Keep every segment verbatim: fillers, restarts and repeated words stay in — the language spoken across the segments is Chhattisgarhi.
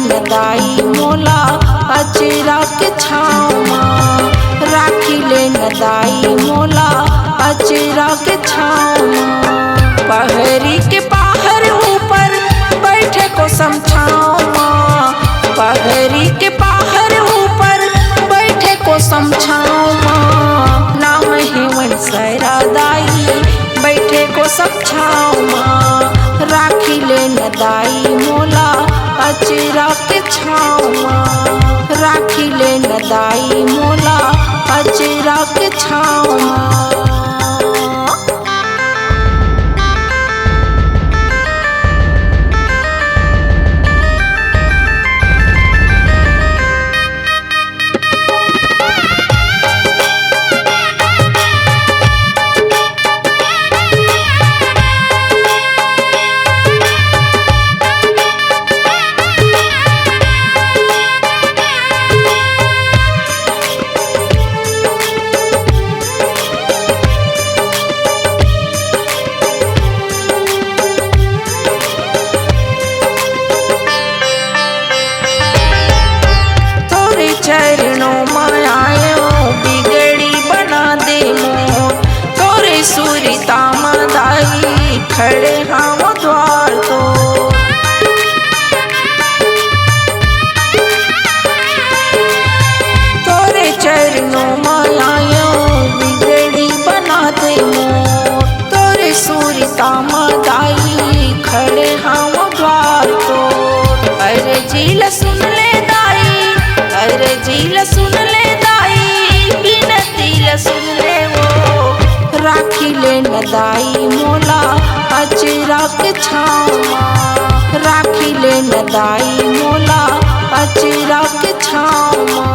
न दाई मोला अचरा के छाँव मा, राखी ले न दाई मोला अचरा के छाँव मा। पहरी के पाहर ऊपर बइठे कोसम छाँव मा, पहरी के पाहर ऊपर बइठे कोसम छाँव मा। नाम हेवन सैरा दाई बइठे कोसम छाँव मा, राखी ले न दाई मोला अचरा के छाँव मा, राखी ले न दाई मोला अचरा के छाँव मा। तोरे चरणों मा आयो, बिगड़ी बना दे मोर। तोरे सुरता मा दाई, खड़े हावों द्वार तोर। तोरे चरणों मा आयो, बिगड़ी बना दे मोर। तोरे सुरता मा दाई, खड़े हावों द्वार तोर। अरजी ल सुन ले दाई, अरजी ल सुन ले दाई, बिनती ल सुन ले वो। राखी ले न दाई मोला अचरा के छाँव मा, राखी ले न दाई मोला अचरा के छाँव मा।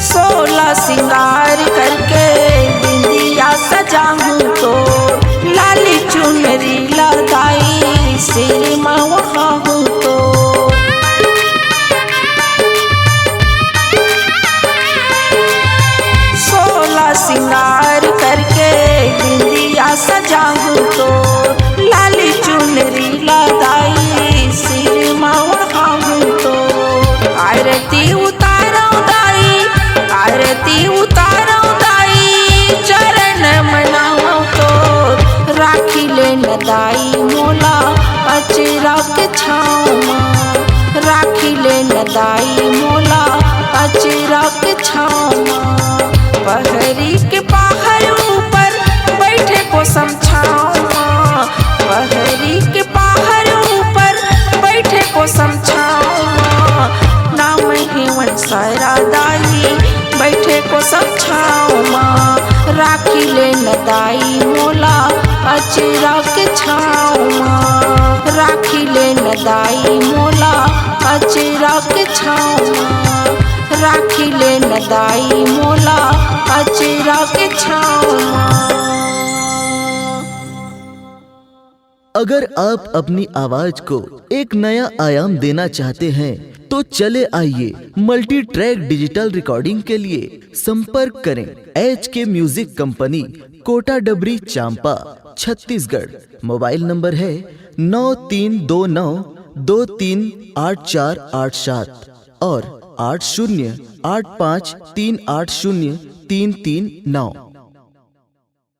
सोला सिंगार करके बिंदिया सजाहूँ तोर, लाली चुनरी ला दाई सिर मा ओढ़ाहूँ तोर। सोला सिंगार करके बिंदिया सजाहूँ तोर, लाली चुनरी ला दाई सिर मा ओढ़ाहूँ तोर। आरती उतारव दाई, आरती उतारव दाई, चरण मनावव तोर। राखी ले न दाई मोला अचरा के छाँव मा, राखी ले न दाई मोला अचरा के छाँव मा। पहरी के पाहर ऊपर बइठे कोसम छाँव मा, पहरी के पाहर ऊपर बइठे कोसम छाँव मा। नाम हेवन सैरा दाई बइठे कोसम छाँव मा, राखी ले न दाई मोला अचरा के छाँव मा, राखी ले न दाई मोला अचरा के छाँव मा, राखी ले न दाई मोला अचरा के छाँव मा। अगर आप अपनी आवाज को एक नया आयाम देना चाहते हैं, तो चले आइए, मल्टी ट्रैक डिजिटल रिकॉर्डिंग के लिए संपर्क करें एच के म्यूजिक कंपनी, कोटा डबरी, चांपा, छत्तीसगढ़। मोबाइल नंबर है नौ तीन दो नौ दो तीन आठ चार आठ सात और आठ शून्य आठ पाँच तीन आठ शून्य तीन तीन नौ।